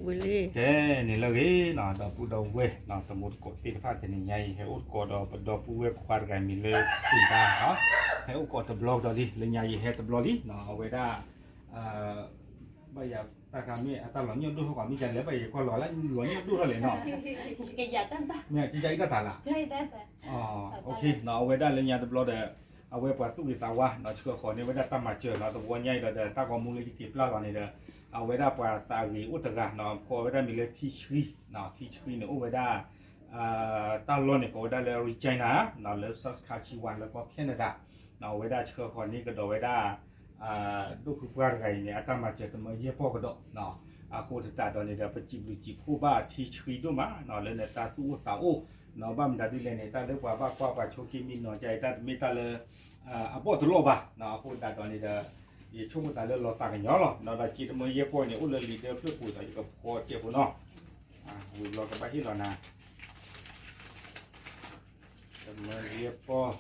ကဲန့ၣ်လၢအဂ့ၤနီၤ ဒီပုၢ်ဒီဝဲၢ်နီၤ တံၤသကိးသ့ၣ်တဖၣ် တနံၤညါအံၤ ဟဲအိၣ်သကိးဒီးပဒီပုၢ်ဝဲၢ်ခွါတဂၤအမံၤလၢ စံးတၢ်နီၤ ဟဲအိၣ်သကိးတဘျီကဒီးလံ လၢညါအံၤဟဲတဘျီလံနီၤ အဝဲဒၣ် ဘၣ်ယၤတၢ်ခါမ့ၢ်အတၢ်လီၤညီၣ်ဒိၣ်ထီၣ်ကီး မ့ၢ်ကလဲၤဘၣ်ယဲကွၢ်လီၤလၢလီၤညီၣ်ဒိၣ်ထီၣ်လဲၣ်နီၤ ကယၤတၢ်တၢ်လၢ အဝဲဒၣ်လၢညါတဘျီဒီး အဝဲပှၤသူၣ်ဂ့ၤသးဝါနီၤ ဆှၢဃီၤန့ၢ်ဝဲဒၣ်တၢ်မၤစၢၤနီၤ တဝီညါအံၤဒီး တၢ်ဂီၤမူလၢယက့ၤပျၢ်လီၤန့ၣ်ဒီး အဝဲဒၣ်ပှၤသးဂ့ၤအိၣ်တဂၤနီၤ ကိးဝဲဒၣ်မံၤလၢထံဆှံ ထံဆှံန့ၣ်အိၣ်ဝဲဒၣ် တၢ်လီၢ်န့ၣ်ကိးဝဲဒၣ်လၢ Regina နီၤ လၢ Saskatchewan လၢကီၢ် Canada နီၤ အဝဲဒၣ်ဆှၢဃီၤန့ၢ်ကဒီးဝဲဒၣ် ဒိၣ်ဖုပှၢ်တဂၤအံၤန့ၣ် အတၢ်မၤစၢၤတမၢယဲၢ်ပီၢ်ကဒီးနီၤ အဃိသတးဒီးန့ၣ်ဒီး ပစံးဘျုးစံးဖှိၣ်ဘၣ်ထံဆှံဒိၣ်မးနီၤ လၢနတၢ်သူၣ်အိၣ်သးအိၣ်နီၤ ဘၣ်မနုၤဒ်လဲၣ်န့ၣ် တၢ်လၢပှၤဘၣ်ကွၢ်ပှၤဆိးက့မံနီၤ ကတၢ်တမ့ၢ်တၢ်လၢ အဘီၣ်တလီၢ်ဘၣ်နီၤ အဃိသတးဒီးန့ၣ်ဒီး ယဆိကမိၣ်သးလၢလီၤသးကညီၤလီၤနီၤ ဒီးစ့တမၢယဲၢ်ပီၢ်န့ၣ် အိၣ်လၢလံာ်ဒၢဖျၢၣ်ပူၤဒီး ယကဖီစဲးဖိနီၤ ဝံၤဘျီကဘၣ်ဟ့ၣ်လီၤနၤ တမၢယဲၢ်ပီၢ်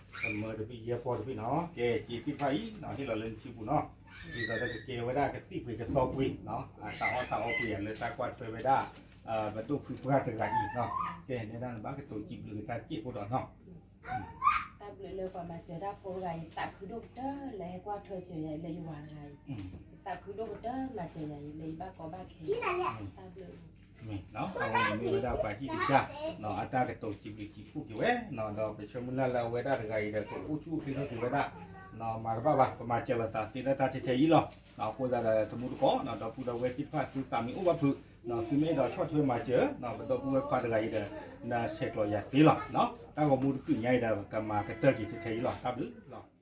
တမၢတဘ့ၣ်ယဲၢ်ပီၢ်တဘ့ၣ်နီၤ ကဲစ့သ့ၣ်တဖၣ်အံၤနီၤ ဟ့ၣ်လီၤလၢနစုပူၤနီၤ ဒ်သိးလၢကကဲဝဲဒၣ်ကသံၣ်ပှ့ၤကသီပှ့ၤနီၤ တၢ်အီၣ်တၢ်အီပှ့ၤယၤလၢတၢ်ကွၢ်ထွဲဝဲဒၣ် ပဒိၣ်ဖုပှၢ်တဂၤအံၤနီၤ ကဲနဲဒၣ်နဘၣ်ကတိၤစံးဘျုးကတၢ်စဲးဖိဒီးနီၤ တၢ်ဘျုးလၢပှၤမၤစၢၤတၢ်ဖိတဂၤအံၤ သးခုဒိၣ်ကတၢၢ်လၢဟဲကွၢ်ထွဲစၢၤယၤလၢယဝၤတဂၤအံၤ သးခုဒိၣ်ကတၢၢ်မၤစၢၤယၤအံၤလၢယဘၣ်ကီဘၣ်ခဲ တၢ်ဘျုး မ့ၢ်နီၤ အဝဲန့ၣ်မ့ၢ်ဝဲဒၣ်ပှၤဟံၣ်ကစၢ်နီၤ အတၢ်ကတိၤစံးဘျုးစံးဖှိၣ်က့ၤဝဲနီၤ ဒီးပဆၢမုၢ်လၢ်လၢအဝဲဒၣ်တဂၤအံၤဒီး ကအိၣ်ဆူၣ်အိၣ်ချ့ထီၣ်က့ၤဝဲဒၣ် မၤတဘၣ်ဘၣ် ပမၤစၢၤလိာ်သးသ့လၢတၢ်ထဲထဲအံၤလီၤ. အဃိသတးဒီး တမူတကိးနီၤ ဒီပုၢ်ဒီဝဲၢ်သ့ၣ်တဖၣ် သုသးမ့ၢ်အိၣ်ဘၣ်ဖုးနီၤ သုမ့ၢ်အဲၣ်ဒိးဆီၣ်ထွဲမၤစၢၤနီၤ ပဒီပုၢ်ဝဲၢ်ခွါတဂၤအံၤဒီး နဆဲးကျိးယၤသ့လီၤ. တၢ်ဂီၤမူတကုာ်ညါအံၤဒီး ကမၤကတၢၢ်က့ၤထဲထဲအံၤလီၤ. တၢ်ဘျုးလီၤ.